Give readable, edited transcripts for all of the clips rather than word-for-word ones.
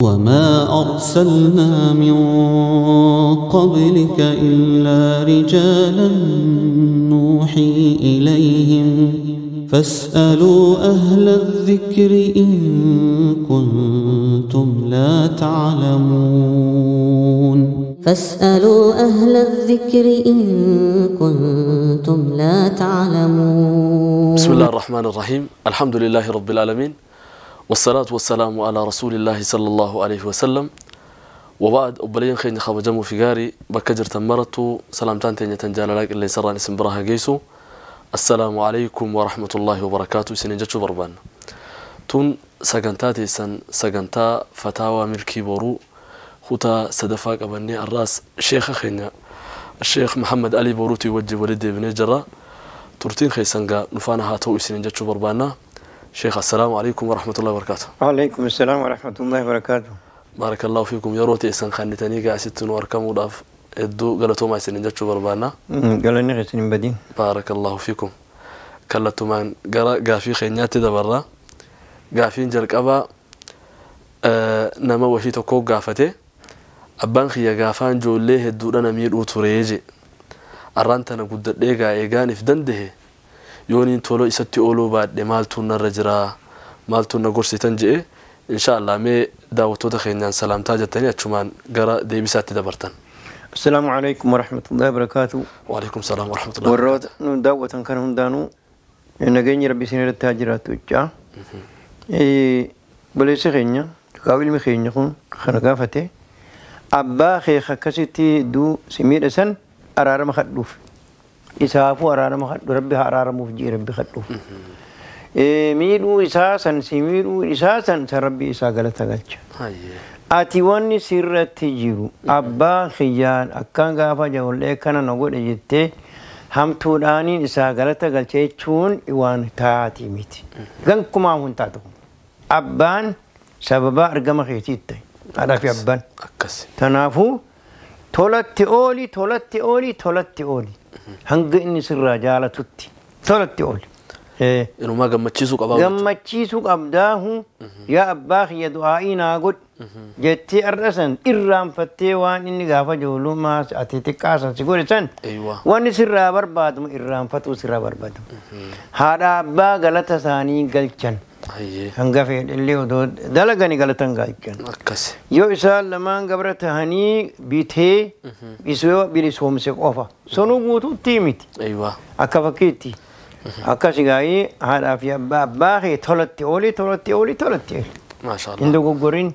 وما أرسلنا من قبلك إلا رجالا نوحي إليهم فاسألوا أهل الذكر إن كنتم لا تعلمون. فاسألوا أهل الذكر إن كنتم لا تعلمون. بسم الله الرحمن الرحيم. الحمد لله رب العالمين، والصلاة والسلام على رسول الله صلى الله عليه وسلم. وبعد، أبلين خين خبجمو في غاري بكجر تمرتو سلامتان تنيا تنجال اللي سران اسم براها جيسو. السلام عليكم ورحمة الله وبركاته. سنجتشو بربان تون سجنتاتي سن سجنتا فتاوى ملكي بورو خطا سدفاق أبني الراس شيخ خينا الشيخ محمد علي بوروتي وجه ولدي بن جرا ترتين خيسنجا نفانا هاتو سنجتشو بربانا. شيخ السلام عليكم ورحمة الله وبركاته. وعليكم السلام ورحمة الله وبركاته. بارك الله فيكم. يا روتي إسان خانتني قاعد ستون واركم وضاف الدو قالتو ما سنجتشو بربانا. قالني غسنين بدين. بارك الله فيكم. كلتو مان قرا قافي خينياتي دبرا قافين جلك أبا نما وشي تكو قافته أبان خيا قافان جوليه الدو لنا مير أوتوريجي أرانتنا قد ليقا إيقاني في دنده يونين تولو إستي أولو بعد مالتو نرجرا مالتو نقرسي تنجئ إن شاء الله مي داوتو دخينيان سلام تاجتني أتشمان قرا ديبساتي دبرتن. السلام عليكم ورحمة الله وبركاته. وعليكم السلام ورحمة الله وبركاته. دعوة كان هندانو نجيني ربي سنة التاجرات وجا. بليس خينيا قابل مخينيا خون خنقافته أبا خي خكستي دو سمير سن أرار مخدوف إسافو أرار مخدو ربي أرار مفجي ربي خدوف. ميرو إساسا سميرو إساسا ربي إسا غلطة غلطة. Ati wanni sirratti jiru abbaa kiyyaan akkaan gaafa ijoollee kana na godhe jettee hamtuudhaaniin isaa galata galche jechuun waan taati miti. Gankumaa hun taatu. Abbaan sababa argama keetii ta'e. Haadhaa fi abbaan. Kanaafuu tolatti ooli tolatti ooli tolatti ooli. Hanga inni sirraa jaalatutti tolatti ooli. Inumaa gammachiisuu qabaa. Gammachiisuu qabdaahu yaa abbaa kiyya du'aa'ii naa godhi jettee har'a san irraanfattee waan inni gaafa ijoollummaa ati xiqqaa san si godhe san wanni sirraa barbaadamu irraanfatuu sirraa barbaadamu. Haadha abbaa galata isaanii galchan. Hanga fedhillee odoo dalaganii galatan galchan. Yoo isaan lamaan gabra tahanii bitee isoo bilisoomse qofa sunuu guutuutti miti. Akka fakkiitti. Akkasi gaa'ii haadhaa fi abbaa kee tolatti ooli tolatti ooli tolatti ooli. Maashaallah. Hin dogoggorin.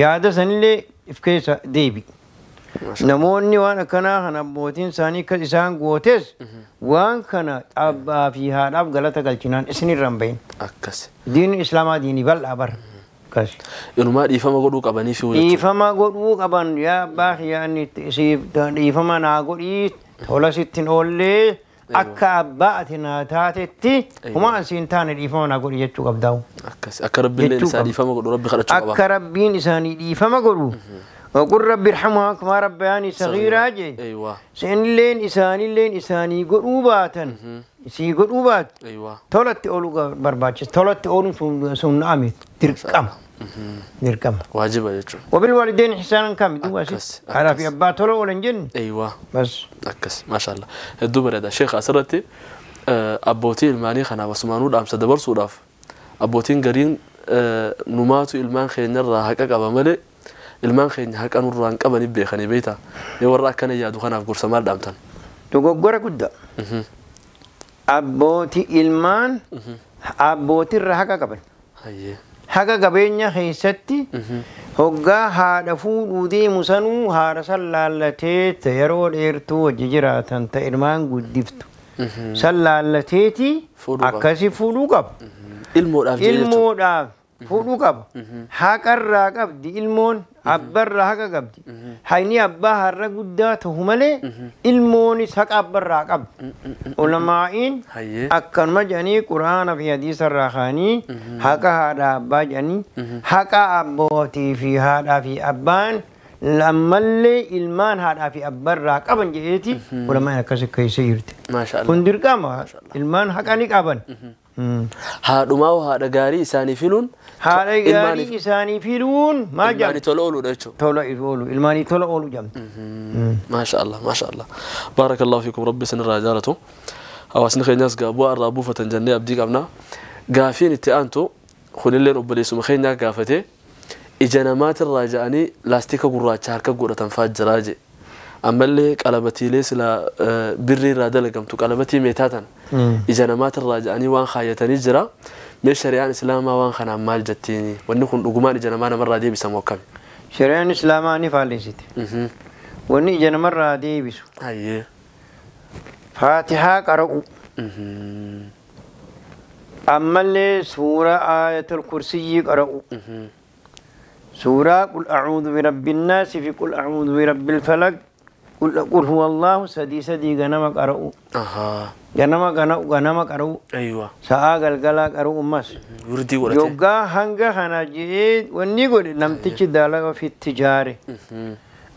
Yaada sanillee if keessa deebi. Namoonni waan akkanaa kana abbootiin isaanii akkas isaan gootes waan kana abbaa fi haadhaaf galata galchinaan isinirra hin bahin. Akkasi. Diinni Islaamaa diinii bal'aa bara. Akkasi. Inumaa dhiifama godhuu qabanii fi jechuudha. Dhiifama godhuu qaban yaa abbaa kiyyaa inni siif dhiifama naa godhii tola sitti hin oollee. Akka abbaa ati naa taatetti homaa asiin taane dhiifama naa godhi jechuu qabdaa'u. Akkas akka rabbiin isaa dhiifama godhu rabbi kadhachuu qaba. Akka rabbiin isaanii dhiifama godhu. وقل رب ارحمها كما ربياني صغيرا جي. أيوة. سنلين إسانيلين إساني قروباتا. سي قروبات. أيوة. تولت أولو برباتش تولت أولو سن أمي تركم. تركم. واجب يجو. وبالوالدين إحسانا كم دوا على في أبا تولو ولنجن. أيوة. بس. أكس ما شاء الله. الدبر هذا شيخ أسرتي أبوتي الماني خنا وسمانود أمس دبر صراف. أبوتين قرين نماتو المان خير هكاك أبا ملك. Ilmaan keenya haqa nurraa hin qabani beekanii beektaa yoo warra akkana yaadu kanaaf gorsa maal dhaamtan? Dogoggora guddaa. Abbootii ilmaan abbootirra haqa qaban. Haqa qabeenya keessatti hoggaa haadha fuudhuu deemu sanuu haadha san laallatee yeroo dheertuu wajji jiraatan ta ilmaan guddiftu. San laallateeti akkasi fuudhuu qaba. Ilmoodhaaf Ilmoodhaaf. Fuudhuu qaba. Haqarraa qabdi ilmoon abbarraa haqa qabdi. Hayni abbaa har'a guddaa ta'u malee ilmoonis haqa abbarraa qabdi. Ulamaa'iin akkanuma jedhanii quraana fi hadiisarraa kaanii haqa haadha abbaa jedhanii haqa abbootii fi haadhaa fi abbaan lammallee ilmaan haadhaa fi abbarraa qaban jedheeti ulamaa'iin akkas keessa jirti. Kun dirqama ilmaan haqa ni qaban. Haadhumaa haadha gaarii isaanii filuun haadha gaarii isaanii filuun maal ilmaanii jedhamti? Tola ooluudha jechuudha. Tola oolu, ilmaanii tola oolu jedhamti. Maasha Allah, maasha Allah. Baarakallahu fiikum, rabbi isinirraa jaalatu. Hawaasni keenyas gaa bu'aa irraa buufatan jennee abdii qabna. Gaafiin itti aantu kunilleen obboleessuma keenyaa gaafatee ija namaatirraa ja'anii laastika gurraacha harka godhatan fa'aa jiraa je. Ammallee qalabatiilee silaa birrii irraa dalagamtu qalabatii meetaa tana ija namaatirraa ja'anii waan kaayyatanii jira. Mee shari'aan islaamaa waan kanaan maal jettiini? Wanni kun dhugumaan ija namaa namarraa deebisamu akkami? Shari'aan islaamaa ni faallessite. Wanni ija namarraa deebisu Hayyee. Faatihaa qara'u. Ammallee suuraa aayatul kursiyyii qara'u. Suuraa qul a'uudhu birabbi nnaasi fi qul a'uudhu birabbil falaq qul huwa allahu sadii sadii ganama qara'u. Ahaa. Ganama ganama qara'u. Aywa. Sa'aa galgalaa qara'u ammas. Wurdii godhatee. Yoggaa hanga kana je'ee wanni godhe namtichi dalaga ofitti jaare.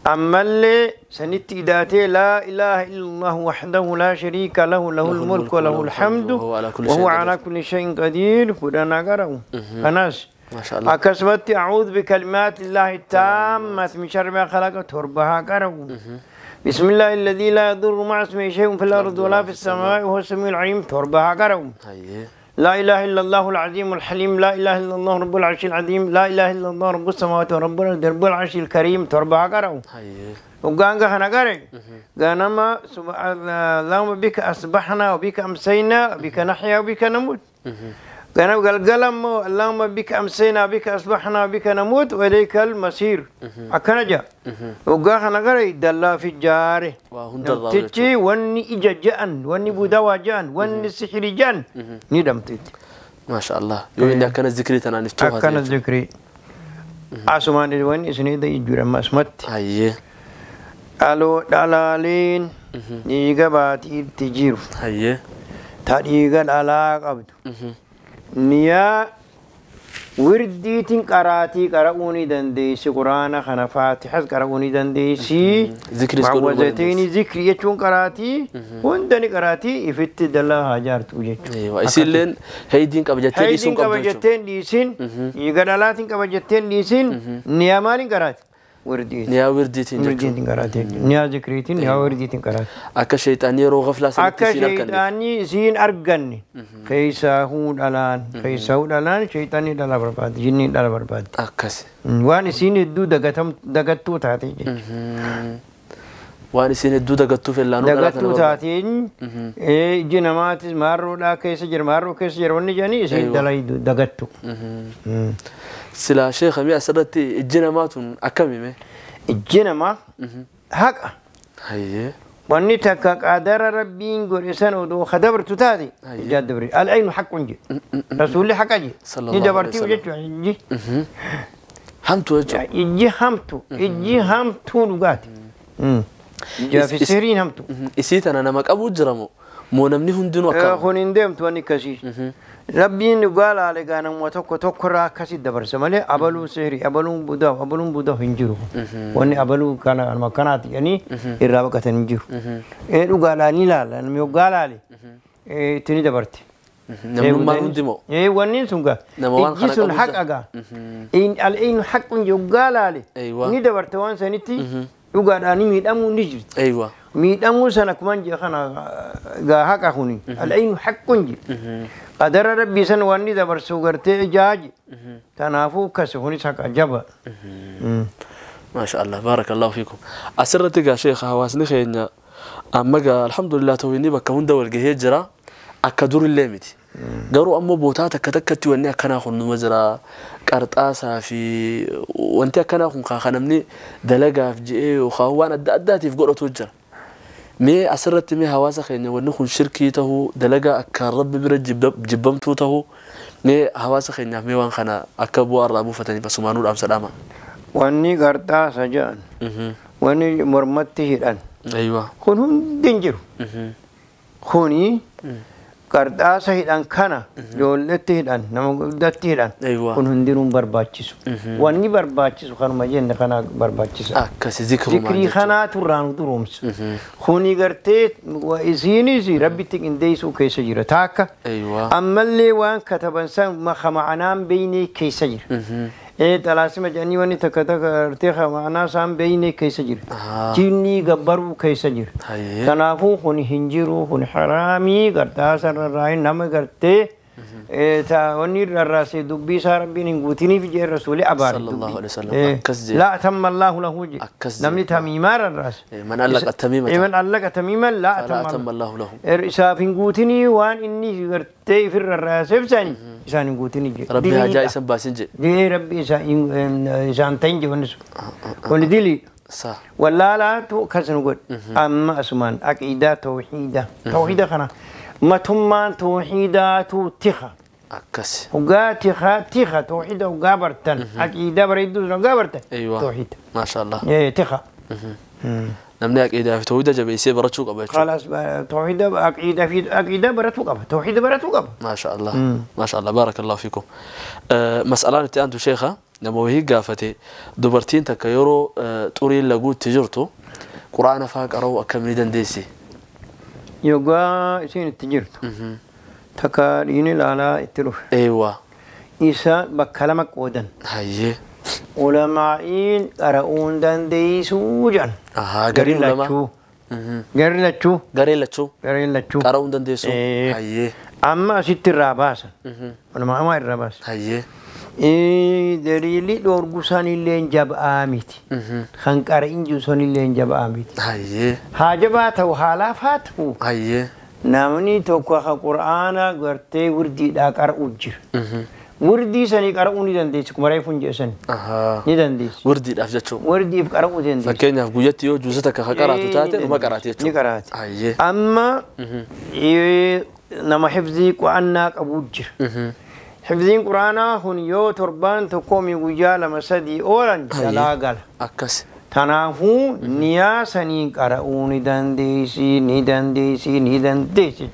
Ammallee sanitti idaatee laa ilaaha illallah wahdahu laa shariika lahu lahul mulku wa lahul hamdu wa huwa ala kulli shay'in qadiir kudhanaa qara'u. Kanaas Maasha Allah. Akkasumatti a'uudhu bikalimaati illaahi taammati min sharri maa khalaqa torba haa qara'u. بسم الله الذي لا يضر مع اسمه شيء في الأرض ولا في السماء وهو السميع العليم تربة ها قرأ. Hayyee. لا إله إلا الله العظيم الحليم لا إله إلا الله رب العرش العظيم لا إله إلا الله رب السماوات ورب الأرض رب العرش الكريم تربة قرأ. Hayyee. وقان خنا قرأ قانما اللهم بك أصبحنا وبك أمسينا وبك نحيا وبك نموت. قال قلم اللهم بك أمسينا وبك أصبحنا وبك نموت وإليك المصير. أكنجا وقان خنا قرأ دلا في الجار. Waa hundarraa Namtichi wanni ija ja'an, wanni budawaa ja'an, wanni sihiri ja'an ni dhamteetti. Maasha Allah. Yoo inni akkana zikrii tanaan iftuu haasa'e Akkana jechuudha. zikrii. Asumaan wanni isinii jira amma asumatti. Hayyee. Dhaloo dhalaaleen dhiiga baatiitti jiru. Hayyee. Ta dhiiga dhalaa qabdu. Niyaa wirdiitiin qaraatii qara'uu ni dandeessi. Quraana kana faatihas qara'uu ni dandeessi. Zikriis godhuu ni Muawwazatayni zikrii jechuun qaraatii hunda ni qaraatii ifitti dallaa haa jaartu jechuudha. Eewa. Isiilleen heeydiin qaba jettee dhiisuun Haydiin qaba qabdu jechuudha. jetteen dhiisin, dhiiga dhalaatiin qaba jetteen dhiisin, niyaa maaliin qaraati? Wirdiitiin. Niyaa wirdiitiin jechuudha. Wirdiitiin qaraati jechuudha. Niyaa zikriitiin, niyaa wirdiitiin qaraati. Akka sheexaanii yeroo gaflaa sanatti Akka isiin harkanne. sheexaanii isiin arganne keessaahuu dhalaan, keessaahuu dhalaan sheexaanii dhala barbaaddi, jinniin dhala barbaaddi. Akkasi. Waan isiin hedduu dagattuu taate jechuudha. Waan isiin hedduu dagattuuf ellaanuu dhalaa tana Dagattuu barbaaddi. taateen iji namaatis maarroodhaa keessa jira, maarroo keessa jira wanni jedhanii isiin Aywa. dhala dagattu. Silaa sheekha mi'a asirratti ijji namaa tun akkami mee? Ijji namaa haqa. Hayyee. Wanni takka qadara rabbiin godhe san odoo kadabartu taate Ayye. ijaa dabri. Al'aynu haqqun jedhe. Rasuulli haqa jedhe. Sallallahu Ni dabartii alaihi jechuudha ijji. Hamtuu jechuudha. Ijji hamtu. Ijji hamtuu dhugaati. Ijaa fi sihiriin hamtu. Isii tana nama qabuu jira moo? Moo namni hundinuu akkam? Kun hin deemtu wanni akkasii. Rabbiin dhugaa laale gaa namuma tokko tokkorraa akkasii dabarsa malee abaluun sihirii, abaluun budaaf, abaluun budaaf hin jiru. Wanni abaluu kana akkanaati jedhanii irraa baqatan hin jiru. Dhugaadhaan ni laala namni hoggaa laale itti ni dabarte. Namnummaan hundi moo? Wanni sun gaa Nama waan ijji kana sun qabu haqa gaa. Al'aynu haqqun hoggaa laale Aywa. ni dabarte waan sanitti dhugaadhaan miidhamuu ni jirti. Aywa. Miidhamuu sana akkuma jee kana gaa haqa kuni al'aynu haqqun je qadara rabbii san wanni dabarsu gartee ijaaji kanaafuu akkas kunis haqa jaba. Maasha Allah, baarakallahu fiikum. Asirratti gaa sheekha hawaasni keenya amma gaa alhamdulillah tawhiinni bakka hunda wal gahee jira akka durillee miti. Garuu ammoo bootaa takka takkatti wanni akkanaa kun numa jira. Qarxaasaa fi wanti akkanaa kun kaa namni dalagaaf je'ee yookaan waan adda addaatiif godhatu jira. Mee asirratti mee hawaasa keenya wanni kun shirkii tahuu dalagaa akka rabbi bira jibbamtuu tahuu mee hawaasa keenyaaf mee waan kana akka bu'aa irraa buufataniif asumaanuu dhaamsa dhaama. Wanni qarxaasa jedhan wanni mormatti hidhan Aywa. kun hundi hin jiru. Kuni Qarxaasa hidhan kana ijoolletti hidhan nama guddatti hidhan kun hundinuu barbaachisu. Wanni barbaachisu kanuma jenne kana barbaachisa. Akkasi zikrumaan Zikrii kanaatu irraa nu duroomsa. Kuni gartee isiinis rabbitti qindeessuu keessa jira taakka. Ammallee waan kataban san ma'anaan beeynee keessa jira. Xalaasima jedhanii wanni takka takka gartee ma'anaa isaan beeynee keessa jira. Jinnii gabbaruu keessa jira. Kanaafuu kun hin jiru kun haraamii qarxaasa irraa nama gartee wanni rarraasee dubbii isaa rabbiin hin guutiniif jee rasuuli abaare dubbii. Laa atamma Allaahu lahu jee. Namni tamiimaa rarraase. Man allaqa tamiima. Man allaqa tamiiman laa atamma Allaahu lahu. Isaaf hin guutinii waan inni gartee ifin rarraaseef sani isaan hin guutinii jee. Rabbi hajaa isan baasin jee. Jee rabbi isaan ta'in jee wanni sun. Kuni dilii. Wallaalaatu akkas nu godhe. Amma asumaan aqiidaa tawxiida. Tawxiida kana matummaan tawxiidaatu tika. Akkas. Hoggaa tika tika tawxiida hoggaa bartan aqiidaa bareedduu hoggaa bartan. Tawxiida. Maasha Allah. Tika. Namni aqiidaa fi tawxiida jabeessee barachuu qaba jechuudha. Khalaas tawxiida aqiidaa fi aqiidaa baratuu qaba. Tawxiida baratuu qaba. Maasha Allah. Maasha Allah. Baarakallahu fiikum. Mas'alaan itti aantu sheekha nama wayii gaafate dubartiin takka yeroo xuriin laguutti jirtu quraana faa qara'uu akkamii dandeessi? Yoggaa isiin itti jirtu takka dhiini ilaalaa itti dhufe. Eewwa. Isa bakka lama qoodan. Hayyee. Ulamaa'iin qara'uun dandeessuu jedhan. Gariin lachuu. Garri lachuu. Gareen lachuu. Gareen lachuu. Qara'uun dandeessuu. Hayyee. Amma asitti irraa baasan. Ulamaa'imaa irraa baasan. Hayyee. Daliilli dhoorgu sanillee jaba'aa miti. Kan qara'in jiru sanillee jaba'aa miti. Hayyee. Haa jabaa ta'u haa laafaa ta'u. Hayyee. Namni tokko ka qura'aana gartee wirdiidhaa qara'u jira. Wirdii sanii qara'uu ni dandeessi. Kuma reefu hin jeesani. Ni dandeessi. Wirdiidhaaf jechuudha. Wirdiif qara'uu dandeessi. Fakkeenyaaf guyyatti yoo juusa takka ka qaraatu taate dhuma qaraati jechuudha. Ni qaraati. Hayyee. Amma nama hifzii qu'annaa qabu jira. Hifziin quraanaa kun yoo torbaan tokkoo mi guyyaa lama sadii oolan jalaa gala. Akkas. Kanaafuu niyaa sanii qara'uu ni dandeessi ni dandeessi ni dandeessi.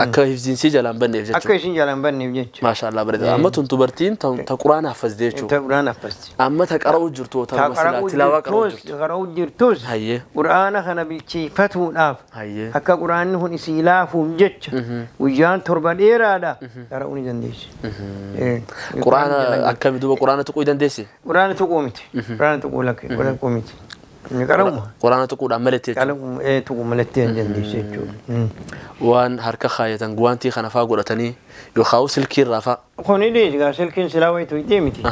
Akka hifziin si jalaan banneef jechuudha. Akka isin jalaan banneef jechuudha. Maasha Allah bareeda. Amma tun dubartiin ta quraana haffazde jechuudha. Ta quraana haffazde. Amma ta qara'uu jirtu ta tilaawaa qara'uu jirtu. Qara'uu jirtus. Hayyee. Quraana kana bilcheeffatuudhaaf. Hayyee. Akka quraanni kun isii laafuuf jecha guyyaan torba dheeraadha qara'uu ni dandeessi. Quraana akkami duuba quraana tuquu dandeessi? Quraana tuquu miti. Quraana tuquu lakke tuquu miti. Qara'uma. Quraana tuquudhaan malatti jechuudha. Tuquu malatti hin dandeessu jechuudha. Waan harka kaayatan guwaantii kana faa godhatanii yookaan silkii irraa faa. Kuni egaa silkiin silaa wayitu itti miti.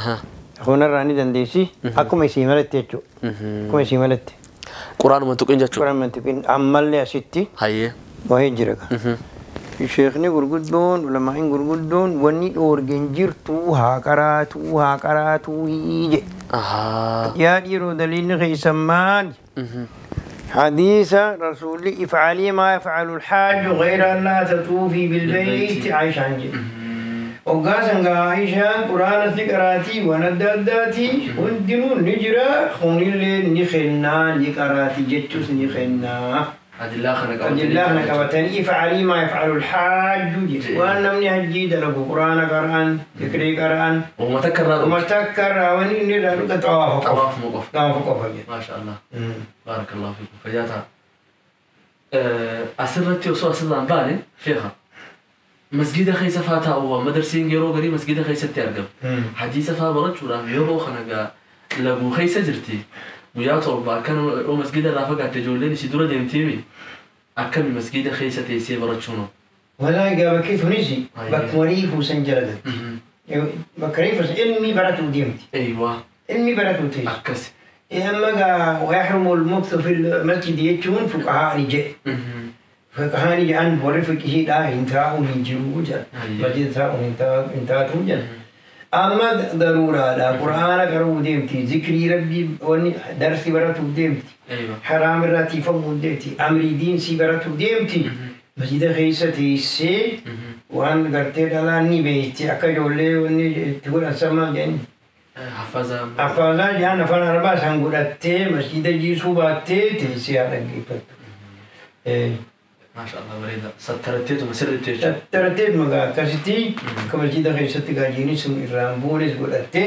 Kunarraa ni dandeessi akkuma isii malatti jechuudha. Akkuma isii malatti. Quraanuma tuqin jechuudha. Quraanuma tuqin ammallee asitti. Hayyee. Wahee jira gaa. Sheekni gurguddoon ulamaa'iin gurguddoon wanni dhoorgeen jirtu haa qaraatuu haa qaraatuu jedhe. Yaa dhiiroo daliilli keessan maali? Hadiisa rasuulli ifcalii maa yafcalu lxaaju gayra an laa tatuufii bilbeyti Aayishaan jedhe. Hoggaa san gaa Aayishaan quraanatti qaraatii waan adda addaatii hundinuu ni jira kunillee ni kennaa ni qaraati jechuus ni kennaa. أدلة خنا أدلة خنا قبتني افعلي ما يفعل الحاج وأنا من هجي دلقوا قرآن قرآن ذكري قرآن وما تكرر وما تكرر وإني لا نقطع طواف طواف موقف طواف موقف ما شاء الله بارك الله فيكم فجاتها أسرتي وصو أسرة بالي شيخة مسجد خيسة فاتا أو مدرسين يرو غري مسجد خيسة ترقب حديثة فابرت ولا يرو خنا لابو خيسة جرتي guyyaa torba akkana oo masgida irraa fagaatte ijoolleen isii dura deemteemi akkami masgida keessa teessee barachuun. Walaa egaa bakki tunis bakkuma reefuu san jala galti. Bakka reefuu san ilmi baratuu deemti. Eeywa. Ilmi baratuu teessi. Akkas. Amma egaa ويحرم المكث في المسجد jechuun fuqahaa ni jedhe. Fuqahaa ni jedhan warri fiqihiidhaa hin taa'uun hin jiru jedha. Masjida taa'uun hin taatu jedha. أما ضرورة لا قرآن قرأوا ديمتي ذكري ربي درسي براتو ديمتي أيوة. حرام الراتي فمو ديمتي أمري دين سي براتو ديمتي مسجد خيسة تيسي وأن قرتي دلاني بيتي أكجولي وأني تقول أسمع جن حفظة حفظة جان فانا ربا سانغورتي مسجد جيسو باتي تيسي على كيفت. Maashaallah bareeda. Sattaratteetuma sirriitti jechuudha. Sattaratteetuma gaa akkasitti akka masjiida keessatti gaa jiini sun irraan buunes godhattee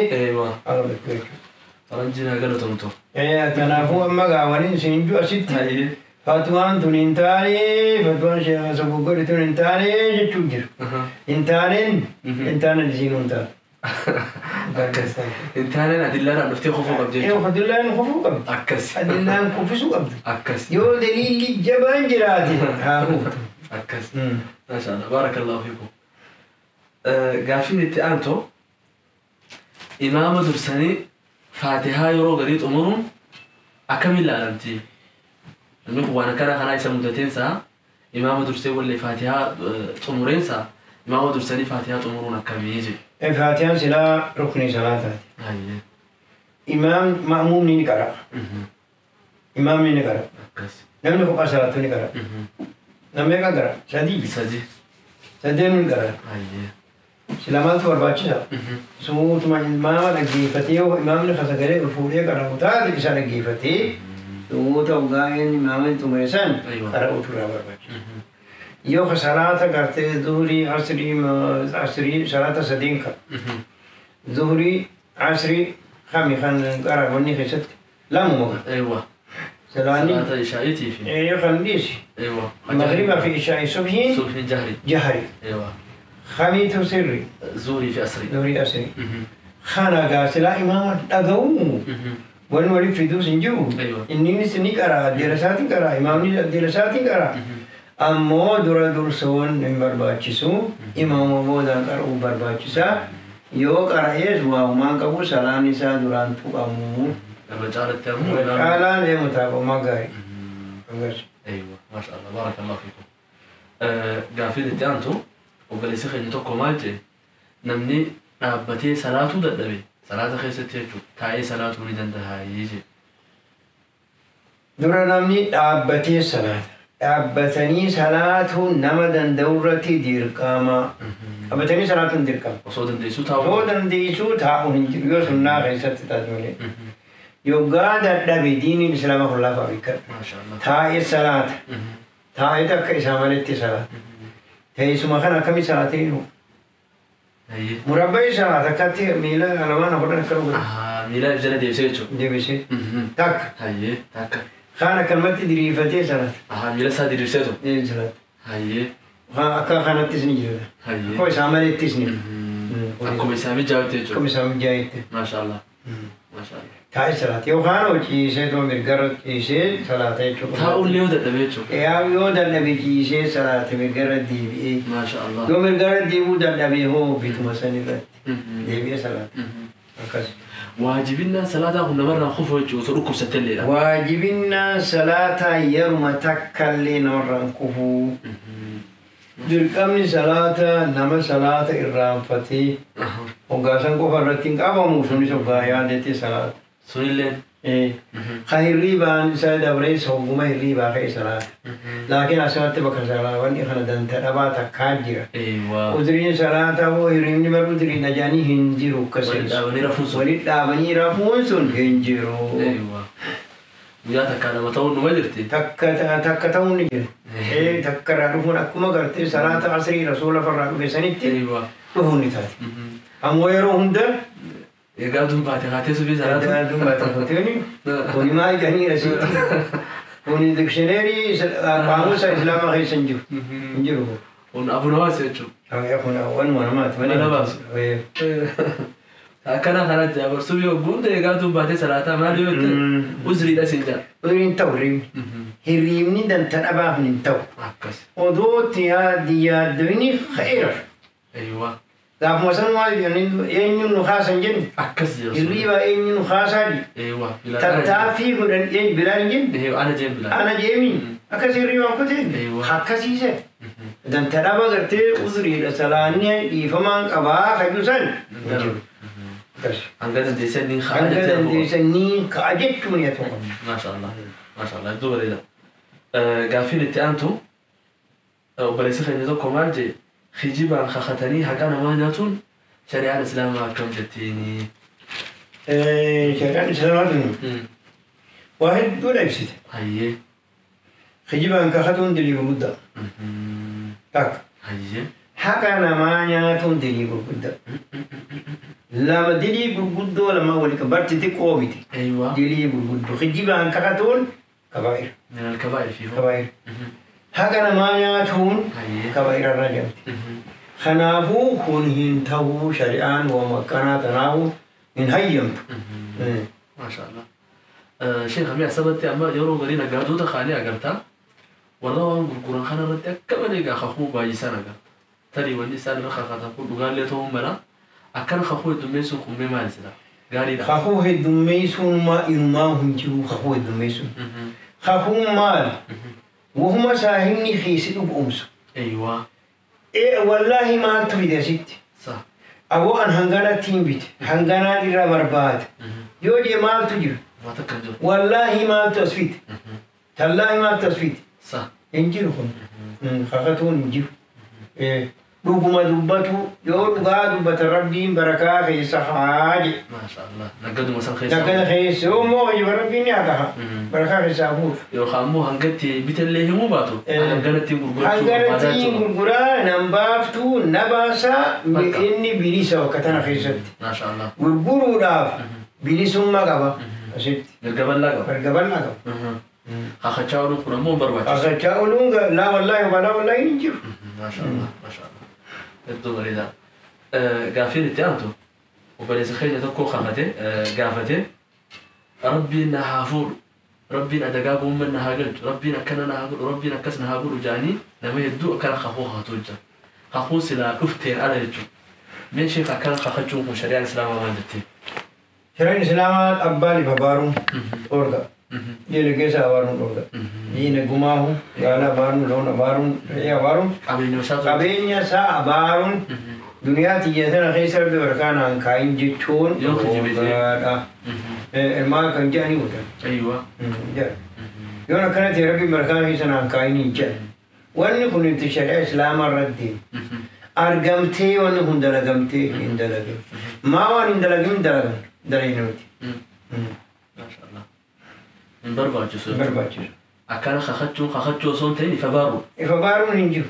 akka jechuudha. Faranjiin haa galatomtu. Kanaafuu amma gaa waniin isin hin jiru asitti fatwaan tun hin taane fatwaan sheekh Sabuu godhe tun hin taane jechuun jiru. Hin taaneen hin taaneen isiin hin taane. Hin taaneen adillaadhaan dhuftee kufuu qabdi jechuudha. Adillaan kufuu qabdi. Akkas. Adillaan kuffisuu qabdi. Akkas. Yoo daliilli jabaan jiraate haa kuftu. Akkas. Maashaallah baarakallahu fiikum. Gaaffiin itti aantu imaama dursanii faatihaa yeroo gadii xumuruun akkamiin ilaalamti? Namni kun waan akkana kanaa isa mudateensaa imaama dursee wallee faatihaa xumureensaa imaama dursanii faatihaa xumuruun akkamii jedhe. Faatiyaan silaa ruknii salaataati. Imaam ma'muumni ni qara. Imaamni ni qara. Namni kophaa salaatu ni qara. Namni meeqa qara? Sadii. Sadii. Sadeen ni qara. Sila maaltu barbaachisa? Suutuma imaama dhaggeeffatee yoo imaamni sagalee ol fuudhee qara'u taate isa dhaggeeffatee suuta hoggaa'een imaamni xumure san qara'uutu irraa barbaachisa. Yoo salaata gartee zuhurii asrii salaata sadeen qaba. Zuhurii asrii kami kan qara wanni keessatti lamuma qaba. Eewwa. Salaanni Salaata ishaa'iitii fi. Kan dhiisi. Eewwa. Magriba fi ishaa'ii subhiin. Subhiin jahri. Jahri. Eewwa. Kamiitu sirri. Zuhurii fi asrii. Zuhurii asrii. Kana gaa silaa imaama dhaga'u. Wanni walitti fiduus hin jiru. Innis ni qara addeera isaatiin qara imaamni addeera isaatiin qara. Ammoo dura dursuun hin barbaachisu imaama boodaan qara'uu barbaachisa. Yoo qara'ees waa humaan qabu salaan isaa duraan tuqamu. Irra caalatti ammoo. Irra caalaan deemu taa'umaa gaarii. Eeywa maashaallah baarakallahu fiikum. Gaaffiin itti aantu obboleessi keenya tokko maal jedhe namni dhaabbatee salaatuu dadhabe salaata keessatti jechuudha taa'ee salaatuu ni danda'a jedhe. Dura namni dhaabbatee salaata. Dhaabbatanii salaatuun nama danda'u irratti dirqama. Dhaabbatanii salaatuun dirqama. Osoo dandeessuu taa'uu. Osoo dandeessuu taa'uun hin jiru yoo sunnaa keessatti taate malee. Yoggaa dadhabe diiniin islaama kun lafa beekadha. Taa'ee salaata. Taa'ee akka isaa maletti salaata. Teessuma kana akkamii salaatee jiru? Murabbaa salaata akkatti miila lamaan afran akka dhugu. Miila jala deebisee jechuudha. Deebisee. Takka. Takka. Kaan akkanumatti diriirfatee salaata. Miila isaa diriirseetu. Salaata. Akka kanattis ni jira. Akkuma isaa malettis ni jira. Akkuma isaa mijaa'utti jechuudha. Akkuma isaa mijaa'utti. Maashaallah. Maashaallah. Taa'ee salaata yookaan ciisee tuma mirgarra ciisee salaata jechuudha. Taa'ullee yoo dadhabe jechuudha. Yoo dadhabe ciisee salaata mirgarra deebi'ee. Maashaallah. Yoo mirgarra deebi'uu dadhabe hoo bituma sanirratti deebi'ee salaata. Akkas. Waajibinnaan salaataa kun namarraa kufu jechuudha osoo dhukkubsatte illeedha. Waajibinnaan salaataa yeruma takkallee namarraan kufu. Dirqamni salaataa nama salaata irraanfatee hoggaasan qofa irratti hin qabamu sunis hoggaa yaadate salaata. Sunilleen. Kan hirriibaan isa dabrees hogguma hirriibaa ka'e salaata. Laakiin asirratti bakka salaawwan kana danta dhabaa takkaa jira. Udriin salaataa hoo hirriibni bar udriin ajaanii hin jiru akkasiis. Walitti dhaabanii rafuun sun hin jiru. Guyyaa takka lama ta'uun numa jirti. Takka ta'uun ni jira. Takka irraa dhufuun akkuma gartee salaata asrii rasuula farraa dhufe sanitti dhufuun ni taati. Ammoo yeroo hunda Egaa aduun baate kaatee suphii salaatu. Aduun baate kaatee kuni maal jedhanii asitti. Kuni dikshineerii qaamusa islaamaa keessa hin jiru. Hin jiru. Kun abu nawaas jechuudha. Kun waanuma namaati malee. Mana baasu. Akkana kana jaabar suphii hogguun ta'e egaa aduun baatee salaataa maal yoo ta'e uzriidha siin jaa. Uzriin ta'u hirriibni. Hirriibni danta dhabaaf hin ta'u. Akkas. Odootti yaaddi yaaddoyni ka'eera. Eeywa. Gaafuma san maal jedhanii eenyuun nu kaasan jennu. Akkas jedhu. Hirriibaa eenyuun nu kaasaa jedhu. Eeywa. Tattaaffii godhan eenyu Bilaal hin jennu. Ana jeen Bilaal. Ana jeemiin akkas hirriibaan kutee akkasiise. Danta dhaba gartee uzriidha salaanni dhiifamaan qabaa kayyuu san. Hanga dandeessanii ka'a Hanga dandeessanii ka'a jechuun yaa ta'u. Maashaallah. Maashaallah iddoo bareeda. Gaaffiin itti aantu obboleessi keenya tokko maal jedhe kijibaan kakatanii haqa namaa nyaatuun shari'aan islaamaa akkam jettiini. Shari'aan islaamaa tun waa hedduudha ibsite. Hayyee. Kijibaan kakatuun dilii gurguddaa. Takka. Haqa namaa nyaatuun dilii gurguddaa. Lama dilii gurguddoo lama wali barti xiqqoo miti. Dilii gurguddoo. Kijibaan kakatuun kabaa'ira. من الكبائر فيه. Kabaa'ira. Haqa namaa nyaatuun kabaa'ira irra jedhamti. Kanaafuu kun hin ta'uu shari'aan waan akkanaa tanaafuu hin hayyamtu. ما شاء الله. Sheekh Amii asirratti amma yeroo garii naggaadota kaanii agartaa warra waan gurguran kana irratti akka malee egaa kakuu baay'isan agarta. Tarii wanni isaan irra kakatan kun dhugaallee ta'uu mala akkana kakuu heddummeessuun kun mee maali sila? Gaariidha. Kakuu heddummeessuun maa inumaa hin jiru kakuu heddummeessuun. Kakuun maali? Wahuma saahibni keessi dhugoomsu. Eeywaa. Wallaahi maaltu fide asitti? Sa. Aboo an hanganatti hin bite hanganaan irra barbaada. Yoo jee maaltu jira? Waa takka hin jiru. Wallaahi maaltu as fide? Tallaahi maaltu as fide? Sa. Hin jiru kun. Kakatuun hin jiru. Dhuguma dubbatu yoo dhugaa dubbata rabbiin barakaa keessa haa jedhe. ما شاء الله. Naggaduma san keessa. Naggada keessa yoo immoo wajiba rabbiin ni haqaha. Barakaa keessaa fuudha. Yookaan immoo hangatti bitellee himuu baatu hanganatti gurgurachuu barbaadaa Hanganatti jechuudha. Gurguraa nan baaftuu na baasaa Bakka. Inni bilisa bakka tana keessatti. ما شاء الله. Gurguruudhaaf bilisummaa qaba asitti. Mirga bal'aa qaba. Mirga bal'aa qaba. Kakachaa ooluun kun ammoo hin barbaachisu. Kakachaa ooluun laa wallaahi walaa wallaahi hin jiru. ما شاء الله ما شاء الله. Hedduu bareedaa. Gaaffiin itti aantu obboleessa keenya tokko kakate gaafate rabbiin na haa fuudhu rabbiin adagaa gumman na haa galchu rabbiin akkana na haa godhu rabbiin akkas na haa godhu jedhanii nama hedduu akkana kakuu kakatu jira. Kakuu silaa dhufteen ala jechuudha. Mee sheekh akkana kakachuun kun shari'aan islaamaa maal jetti? Shari'aan islaamaa abbaan ifa baaruun dhoorga. Diina keessa abaaruun dhoorga. Diina gumaahu gaala abaaruun loon abaaruun re'ee abaaruun Qabeenya isaatu. Qabeenya isaa abaaruun duniyaa tiyya tana keessa rabbi barakaa naan kaayin jechuun Yoo kijibe jee. dhoorgaadha. Ilmaan kan jedhanii godhan. Ayyuwa. Yoon akkana ta'e rabbi barakaa keessa naan kaayin hin jedhan. Wanni kun itti shari'aa islaamaa irratti argamtee wanni kun dalagamtee hin dalagin. Maa waan hin dalagin dalagan dalagin miti. ما شاء الله. Hin barbaachisu. Hin barbaachisu. Akkana kakachuun kakachuu osoo hin ta'in ifa baaru. Ifa baaruun hin jiru.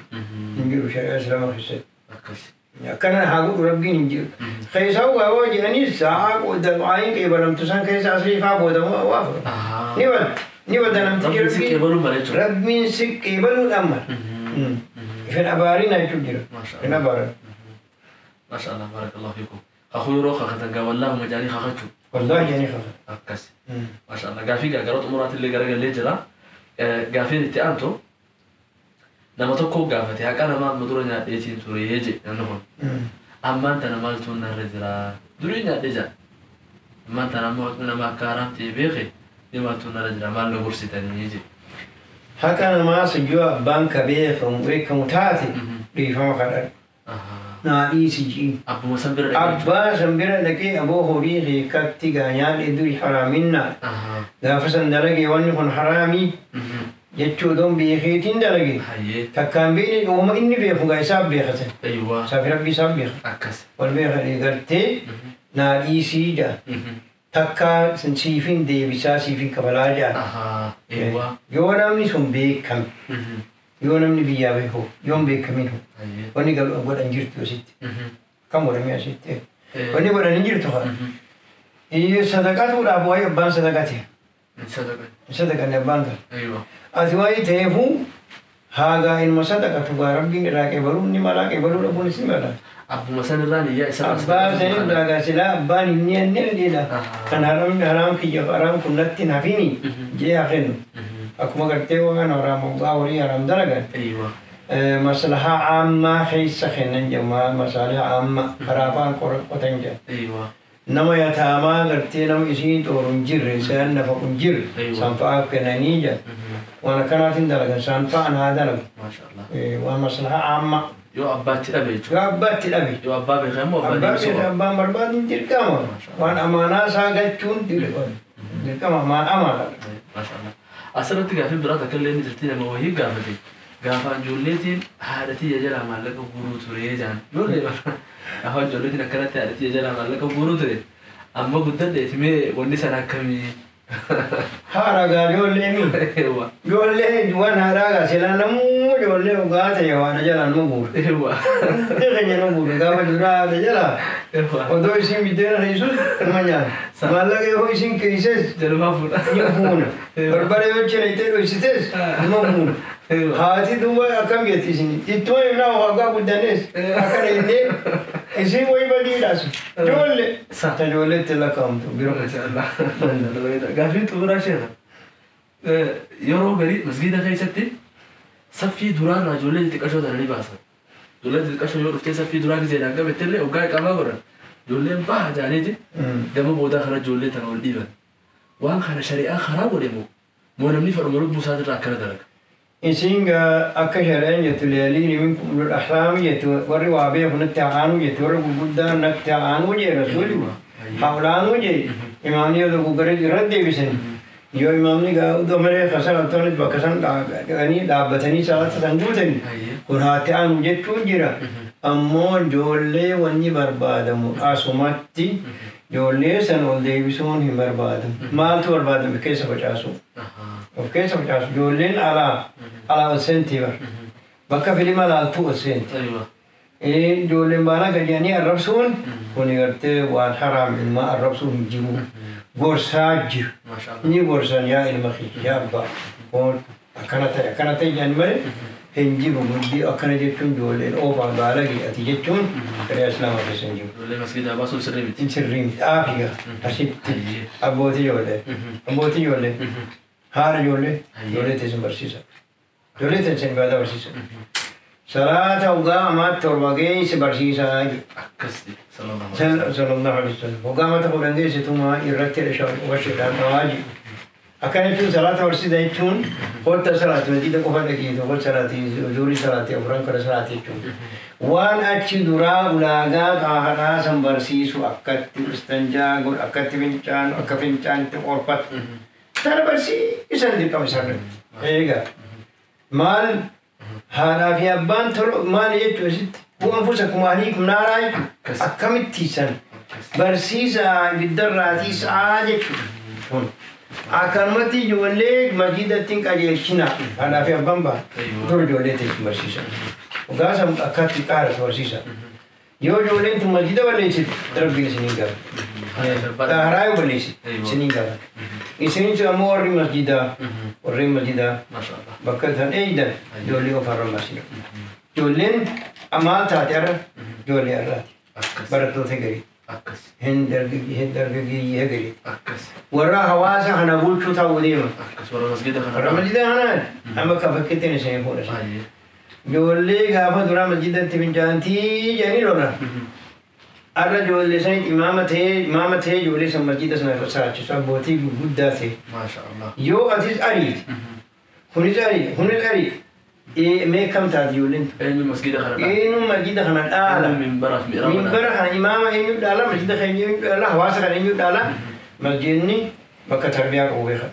Hin jiru shari'aa islaamaa keessatti. Akkas. Akkana haa godhu rabbiin hin jiru. Keessaa waa waa jedhanii sa'aa qooda qeebalamtu san keessa asii faa boodamu waa fudhatu. Ni bada. Ni bada namtichi Rabbiin si rabbiin. qeebaluu mala jechuudha. Rabbiin si qeebaluudhaan mala. Ifin abaariin jechuun jira. ما شاء Hin الله. abaaran. ما شاء الله بارك الله فيكم. Kakuu yeroo kakatan gaa wallaahi majaanii kakachuu. Wallaahi jedhanii kakatu. Akkas. ما شاء الله. Gaafii gaa gara xumuraatti illee garagallee jira. Gaafiin itti aantu nama tokko gaafate haqa namaa amma dura nyaadheetiin ture jedhe namni kun. Ammaan tana maaltu narra jira? Durii nyaadhee jira. Ammaan tana ammoo haqni namaa akka haraam ta'e beeke ni maaltu narra jira maal na gorsitanii jedhe. Haqa namaa sujjuu abbaan ka beekamu beekamu taate dhiifama kadhadhu. Naa dhiisi ji'i. Abbuma san bira dhaqee jechuudha. Abbaa san bira dhaqee aboo horii keekatti gaa nyaadhe duri haraaminaa. Gaafa san dalage wanni kun haraamii jechuu odoon beekeetiin dalage. Hayyee. Takkaan beekne uuma inni beeku gaa isaaf beekatan. Ayyuwaa. Isaaf rabbi isaaf beeka. Akkas. Wal beekanii gartee naa dhiisii jaa. Takka siifin deebisaa siifin kabalaa jaa. Ayyuwaa. Yoo namni sun beekame yoo namni biyyaa beeku yoo hin beekamin hoo Hayyee. wanni godhan jirtu asitti. Akkam godhamee asitti. Wanni godhan hin jirtu haa. Sadaqatuudhaaf waa'ee abbaan sadaqate. Sadaqa. Sadaqanne abbaan kan. Ayyuwaa. Ati waa'ee ta'eefuu haagaa ilma sadaqatu gaa rabbiin irraa qeebaluu ni malaa qeebaluu dhabuunis ni mala. Abbuma san irraa niyyaa isa Abbaa sanin irraa gaa silaa abbaan hin niyyanne dheedha. Kan haram haraam kiyya haraam kun natti hin hafini jee haa kennu. Akkuma gartee waan haraam hoggaa horii haraam dalagan. Ayyuwaa. Maslahaa caammaa keessa kennan jedhama masaaliha caammaa karaa afaan qotan jedha. Ayyuwaa. Nama yataamaa gartee nama isiin xooru hin jirre isaan nafa hin jirre Aywa. san fa'aaf kennanii jedha. Waan akkanaatiin dalagan san fa'an haa dalagu. ما شاء الله. Waan maslahaa caammaa. Yoo abbaatti dhabe jechuudha. Yoo abbaatti dhabe. Yoo abbaa beekee immoo abbaan Abbaa deebisuu beekee qaba. abbaan barbaadu dirqama. Waan amaanaa isaa galchuun dirqama amaanaadha. ما شاء الله. Asirratti gaaffiin biraa takka illee ni jirti nama wayii gaafate. Gaafa ijoolleetiin haadha tiyya jalaa maallaqa guuruu ture jedhan. Ijoollee gaafa ijoolleetiin akkanatti haadha tiyya jalaa maallaqa guuruu ture. Amma guddadheeti mee wanni sana akkamii? Haara gaa ijoollee mi? Ijoollee waan haaraa gaa silaa namuu ijoollee ogaa ta'e waan jalaan nu buure. Hundi keenya nu buure gaafa duraa haadha jalaa odoo isin biddeena keessus kanuma nyaata. Maallaqa yoo isin keesses ni fuuna. Barbare yoo cireetee dhoysites nima fuuna. Haati duuba akkam jetti isin ittuma himnaa waggaa guddanes akkana jennee isin wayi badiidhaas ijoollee ta ijoolleetti lakkaa'amtu bira. Gaaffiin xumuraa sheekha. Yeroo garii masgiida keessatti saffii duraarraa ijoollee xixiqqashoo tana ni baasan. Ijoollee xixiqqashoo yoo dhuftee saffii duraa gizeedhaan qabette illee hoggaa iqaamaa godhan. Ijoolleen baha jaaniiti gama boodaa kana ijoollee tana ol dhiiban. Waan kana shari'aa karaa godhe moo moo namni fedhuma lubbuu isaatirraa akkana dalaga? Isin gaa akka shari'aan jettu leeliin minkum ulul ahlaami jettu warri waa beeku natti haa jettu warri gurguddaan natti haa jee rasuuli haa olaanuu jee imaamni yoo dogoggoree irra deebisan yoo imaamni gaa uddoo malee kasan bakka san dhaqanii dhaabbatanii salaata san guutanii kun haatti aanu jechuun jira ammoo ijoollee wanni barbaadamu asumatti ijoollee san ol deebisuun hin barbaadamu maaltu barbaadamu keessa facaasu of keessa facaasu ijoolleen alaa alaa ol seentii bar bakka filima laaltuu ol seenti ijoolleen baanaa gadi'anii arrabsuun kun gartee waan haraam ilmaa arrabsuun hin jiru gorsaa jiru ni gorsan yaa ilma kiyya yaa abbaa kun akkana ta'e jedhan malee hin jiru guddii akkana jechuun ijoolleen oofaa baalagee ati jechuun shari'aa islaamaa keessa hin jiru. Ijoollee masgiidaa baasuun sirrii miti. Sirrii miti aafiya asitti abbootii ijoollee abbootii ijoollee haadha ijoollee ijoollee teessan barsiisa ijoollee teessan ibaadaa barsiisa. Salaata hoggaa amaatti torba geesse barsiisaa jedhu. Akkasitti sallallahu alaihi wasallam. Hoggaa amata kudhan geesse tumaa irratti washeedhaan dhawaa jedhu. Akkana jechuun salaata barsiisa jechuun holta salaati masjiida qofa dhaqiitu hol salaati zuurii salaati afuran kana salaati jechuun. Waan achi duraa ulaagaa xaaharaa san barsiisu akkatti istanjaa godhu akkatti fincaan akka fincaanitti qorfatu. Tana barsiisan dirqama isaarratti. Eegaa maal haadhaa fi abbaan tolo maal jechuu asitti bu'aan fuusa kumaanii naaraa jechuudha. Akkamitti san barsiisaa ibiddarraatii sa'aa jechuudha. Kun akkanumatti ijoollee masjiidatti hin qajeelchina haadhaa fi abbaan ba'a dur ijoollee teessu barsiisa. Hoggaa san akkatti qaaratu barsiisa. Yoo ijoolleen tun masjiida balleessite rabbiin isiniin gaafa. Xaaraa yoo balleessite isiniin gaafa. Isiniin ammoo warri masjiidaa warri masjiidaa bakka isaan eeydan ijoollee ofarra barsiisa. Ijoolleen maal taate har'a ijoollee har'aati. Barattoota garii. Hin dargaggeeyyii garii. Warra hawaasa kana bulchuu ta'uu deema. Warra masjiida kana. Masjiida kanaan amma akka fakkiitti isin fuudha. Ijoollee gaafa duraa masjiidatti fincaantii jedhanii lolan. Har'a ijoollee sanitti imaama ta'ee ijoollee san masjiida sana salaachisu abbootii gurguddaa ta'e. Yoo atis ariiti kunis ariiti kunis ariiti mee kam taate ijoolleen? Eenyu masjiida kana dhaala? Eenyu masjiida kana dhaala? Minbara kana imaama eenyu dhaala? Masjiida kana eenyu dhaala? Hawaasa kana eenyu dhaala? Masjiidni bakka tarbiyaa qabu beeka.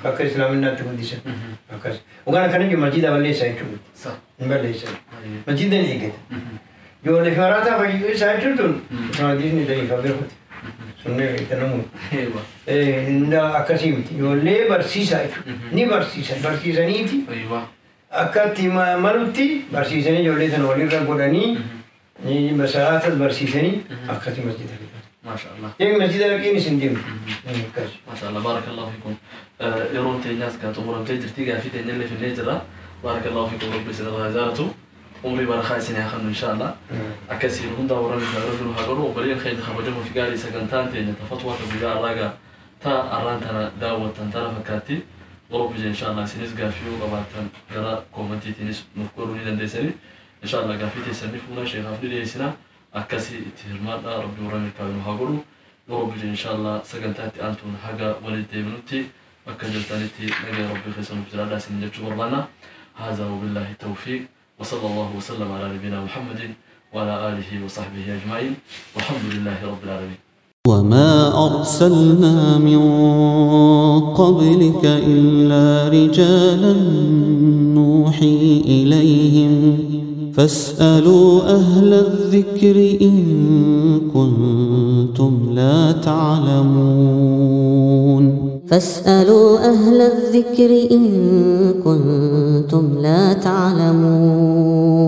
Bakka islaaminaatti guddisan. Akkas. Ogaan akkana jiru masjiida balleessaa jechuudha. Hin balleessan. Masjiida ni eeggata. Ijoollee fi maraataa fayyuu isaa jechuun tun hadiisni da'iifa beekuti. Sunni beekanamu. Akkasii miti. Ijoollee barsiisaa jechuudha. Ni barsiisan. Barsiisaniiti. Akkatti malutti barsiisanii ijoollee sana walirra godhanii salaatas barsiisanii akkasii masjiida fidan. Maashaallah. Eegi masjiida dhaqiin isin deemu. Maashaallah baarakallahu fiikum. Yeroon teenyaas kan xumuramtee jirti gaafii teenyallee finnee jirra. Baarakallahu fiikum rabbi isin irraa jaalatu. Umrii barakaa isin haa kennu inshaallah. Akkasiin hundaa warra rabbi nu haa godhu obboleen keenya kabajamoo fi gaarii sagantaan teenya tafatwaa ta guyyaa har'aa ta arraan tana daawwattan tana fakkaatti. وربي إن شاء الله سنس قافيو قبعتن قرا كومنتي تنس نفكروا لنا ديسني إن شاء الله قافيتي سنفونا شيخ أفني ديسنا أكاسي تهرمان ربي ورمي كانوا هاجرو وربي إن شاء الله سجنتاتي أنتم حاجة ولدي منوتي أكجلتانيتي نجي ربي خسن بجلالة سنجد بربنا هذا وبالله التوفيق وصلى الله وسلم على نبينا محمد وعلى آله وصحبه أجمعين والحمد لله رب العالمين. وما أرسلنا من قبلك إلا رجالا نوحي إليهم فاسألوا أهل الذكر إن كنتم لا تعلمون. فاسألوا أهل الذكر إن كنتم لا تعلمون.